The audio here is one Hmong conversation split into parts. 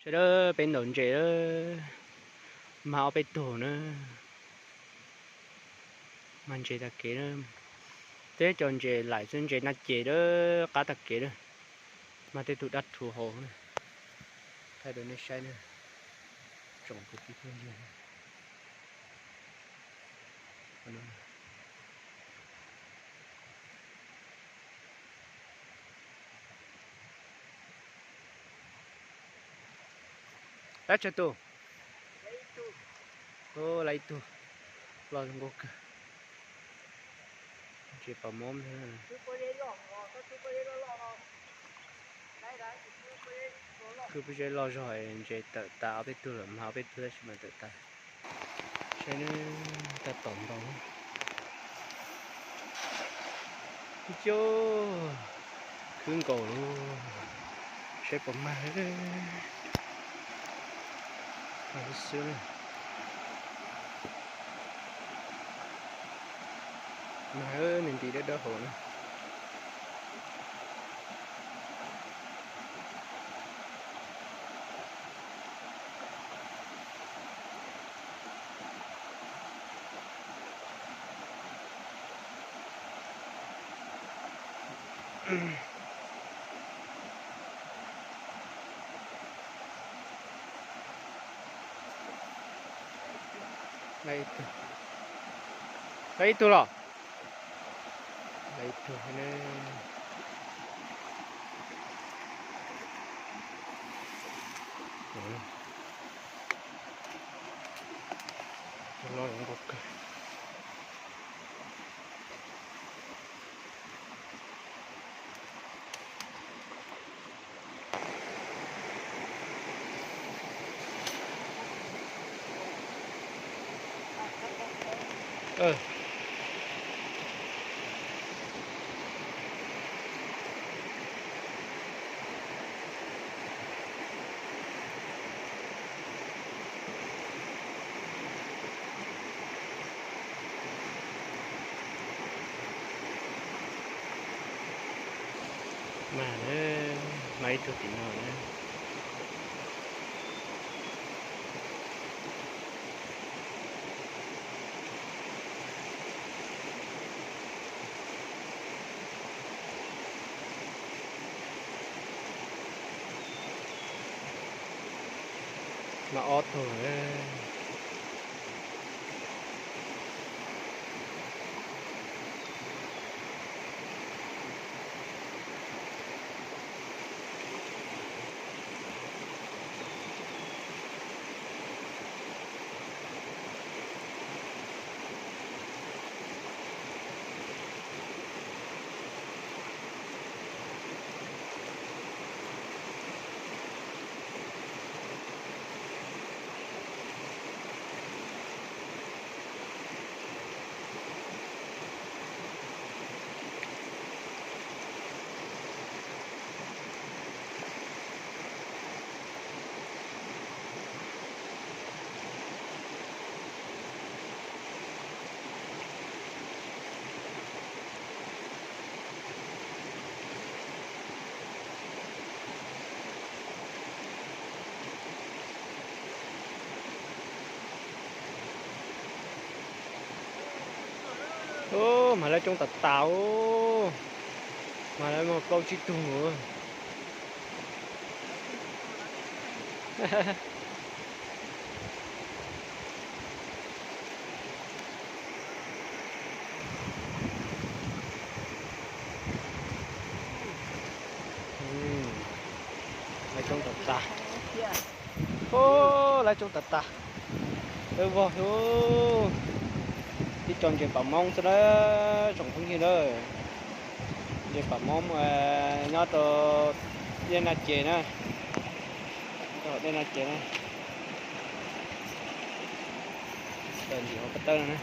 Sawv daws, peb ntaus ntses, mag ob peb tug na. Mag ntses tag kev na. Teb cov ntses laim xwb, ntses naj ces na, qab tag kev na. Mag tej tug dab rhuv hauv na. Thaij rau nej saib na. Tsoom kwv tij phooj ywg. Lab tsawg tus? Lab ib tug. Loj zoo nkauj kawg. Ntses pam mob. Khwb pob zeb loj zog, ntses tawm tas ob peb tug lawm, mag ob peb tug tab sis mas tawm tas. Saib tab tom ntau. Ib co khwb nkaus lawm, saib puas mag. Mag xwb xwb na. Mag, nws ntim dawb dawb hauv na. Lab ib tug los? Lab ib tug ne. Loj zoo nkauj kawg. Mag na, mag ib tug tim no na. Mag ob tug. Mag lawv coob tas tas, mag lawv muaj plaub tsib tug. Lawv coob tas tas. Lawv coob tas tas. Lawv vog, ib co ntses pam moob xwb na, tsoom phooj ywg na. Ntses pam moob nyob rau dej Naj Ces na. Dej Naj Ces na. Ntses hauv ko taw no na.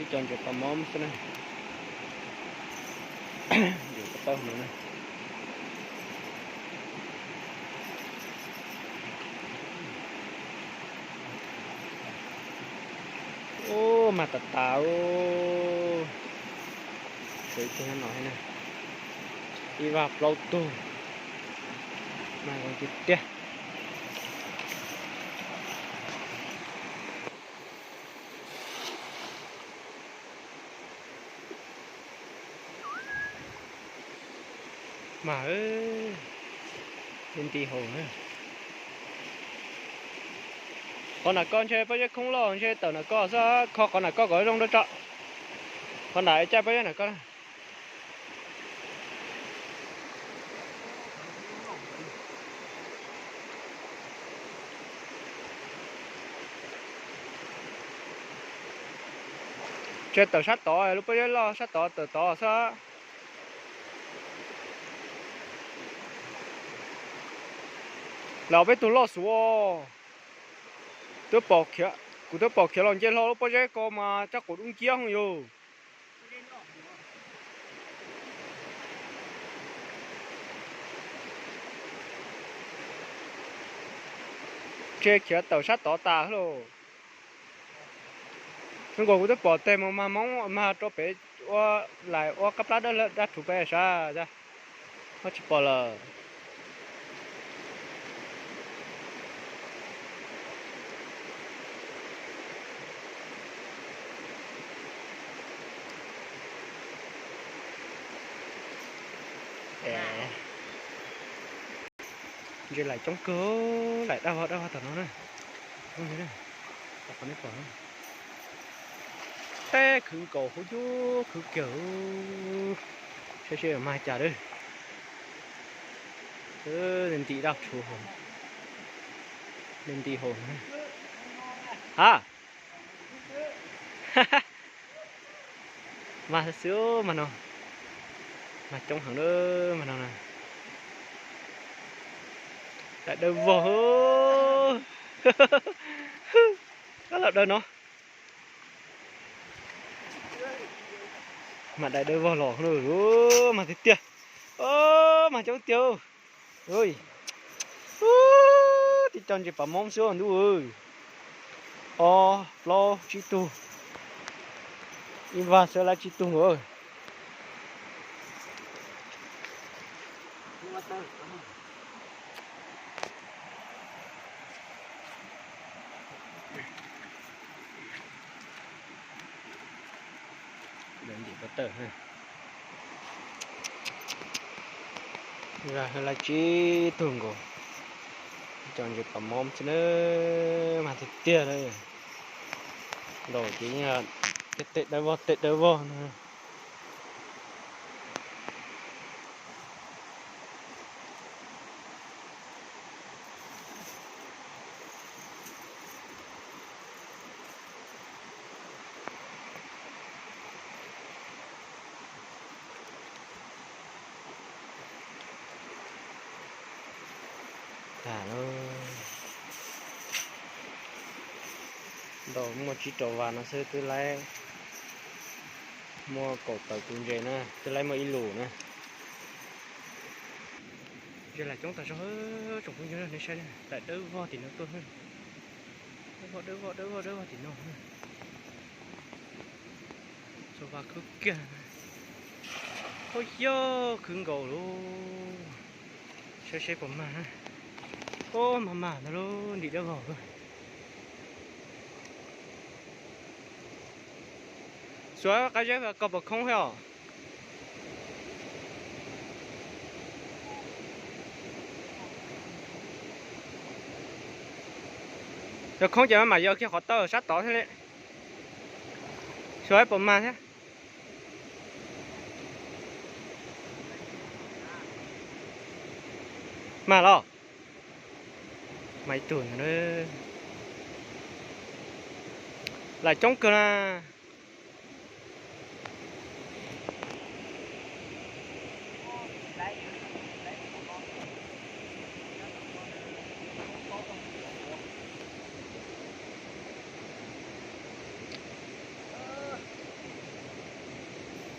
Ib co ntses pam moob xwb na. Ntses ko taw no na. Ub, mag tas tas. Sawv ib tug nyob no thiab na. Ib vaj plaub tug, mag zoo tiag tiag. Mag, nti nti haus na. Qhov nram ko ntshe pob zeb khoob loj, ntshe tawm nram ko xwb, kho qhov nram ko kom zoo rau tso. Qhov nram caij pob zeb nram ko na. Ntshe tawm sab tod, lub pob zeb loj sab tod tawm tod xwb. Los peb tug loj suav. Twb pom khiav, kuv twb pom khiav los nce hlo lub pob zeb ko mas caj quas dub nciab yus. Ntshe khiav tawm sab tod tas lauj. Nkaus kuv twb pom teg mus mag Hmoob mag rau pem ua, lais ua qab plab dab, dab rhuv pem sab, tab tsis pom lawm. Ntses laim coob kawg, laim daj vog daj vog tom no na. Tom qhov nej pom na. Teb khwv nkaus hauv cub khwv kiag. Saib seb mag cas lawm. Nti daj rhuv, nti nti haus. Ha, mag xwb mas no, mag coob heev lawm mas no na. Daim dawb vog, kab los daws no. Mas daim dawb vog los, mag tiag tiag, mag coob tiag. Tib co ntses pas mob xwb ntuj. Ob plaub tsib tug, ib vaj xwb lawm tsib tug nkaus. Lawv ntim pob tawj, lawv tsib tug nkaus, cov ntses pas mob xwb na, mas tiag tiag na. Ntaus ces tej dawb vog tej dawb vog no. Tag lawm. Ntaus muaj tsib rau vas no xwb twb laib muaj kaum tawm tus ntses na, twb laib muaj ib lus na. Ntses laim coob tas zog, tsoom phooj ywg nej saib, laim dawb vog tim no tuaj, dawb vog dawb vog dawb vog dawb vog tim no. Txhua vas khwb kiag, ua yog khwb nkaus lauj. Saib seb puas mag. Ub, mag mag ntag lauj, ntim dawb vog. Xuas qab zeb koj puas khoob thiab os? Yog khoob ces maj mam yog kiag qhov tawj sab tod thiaj li. Xuas puas mag thiab. Mag los. Mag ib tug ntag. Laim coob kawg na.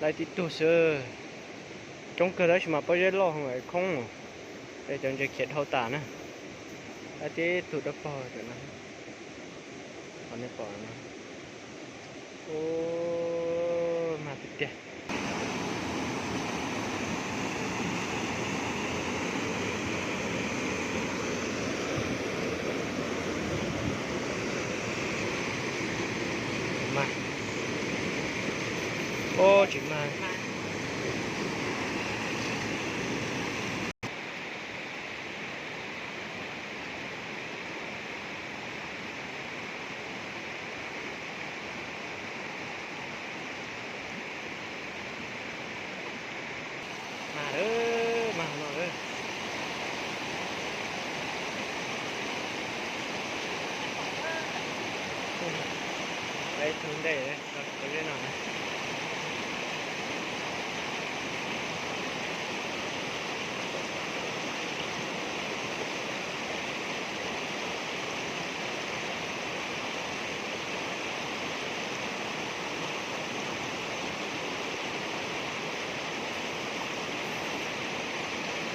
Laib tib tug xwb, coob kawg tab sis mas pob zeb loj heev khoob, es cov ntses khiav dhau tas na. Laib tib tug dawb paug tam no, qhov nej pom no. Ub, mag tiag tiag. Tus ntej, tus ntej no.